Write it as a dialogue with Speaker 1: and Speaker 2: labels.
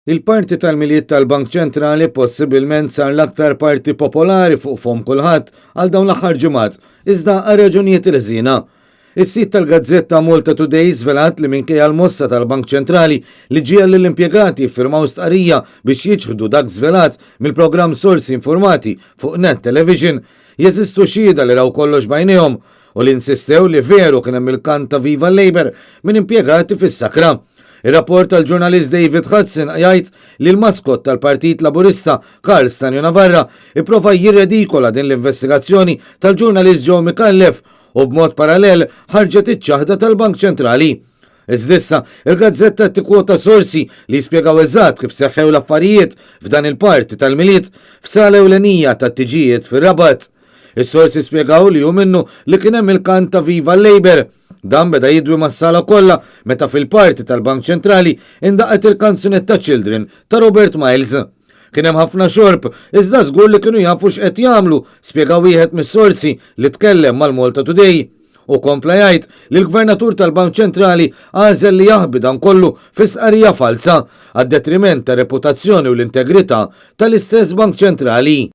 Speaker 1: Il-party tal-Milied tal-Bank Ċentrali possibilment sar l-aktar party popolari fuq fomm kulħadd għal dawn l-aħħar ġimgħat, iżda għal raġunijiet il-ħżiena. Is-sit tal-gazzetta Malta Today żvelat li minkejja l-mossa tal-Bank Ċentrali li ġiegħel lill-impjegati jiffirmaw stqarrija biex jiċħdu dak żvelat mill-programm Sorsi Informati fuq Net Television, jeżistu xhieda li raw kollox b'għajnejhom u li insistew li veru kien hemm il-kant ta' Viva l-Labour minn impjegati fis-sakra. Ir-rapport tal-ġurnalist David Hudson jgħid li l-maskot tal-Partit Laburista, Karl Stanio Navarra, ipprova jirredikola din l-investigazzjoni tal-ġurnalist Joe Micallef u b'mod parallel ħarġet iċ-ċaħda tal-Bank Ċentrali. Iżda issa, il-gazzetta tikkwota sorsi li jispjegaw eżatt kif seħħew l-affarijiet f'dan il-party tal-Milied f'sala ewlenija tat-tiġijiet fir-Rabat. Is-sorsi spjegaw li hu minnu li kien hemm il-kant ta' Viva l-Labour. Dan beda jidwi mas-sala kollha meta fil-party tal-Bank Ċentrali indaqqet il-kanzunetta Children ta' Robert Miles. Kien hemm ħafna xorb, iżda żgur li kienu jafu x'qed jagħmlu, spjega wieħed mis-sorsi li tkellem mal-Malta Today. U kompla jgħid li l-Gvernatur tal-Bank Ċentrali għażel li jaħbi dan kollu fi stqarrija falza, għad-detriment tar-reputazzjoni u l-integrità tal-istess Bank Ċentrali.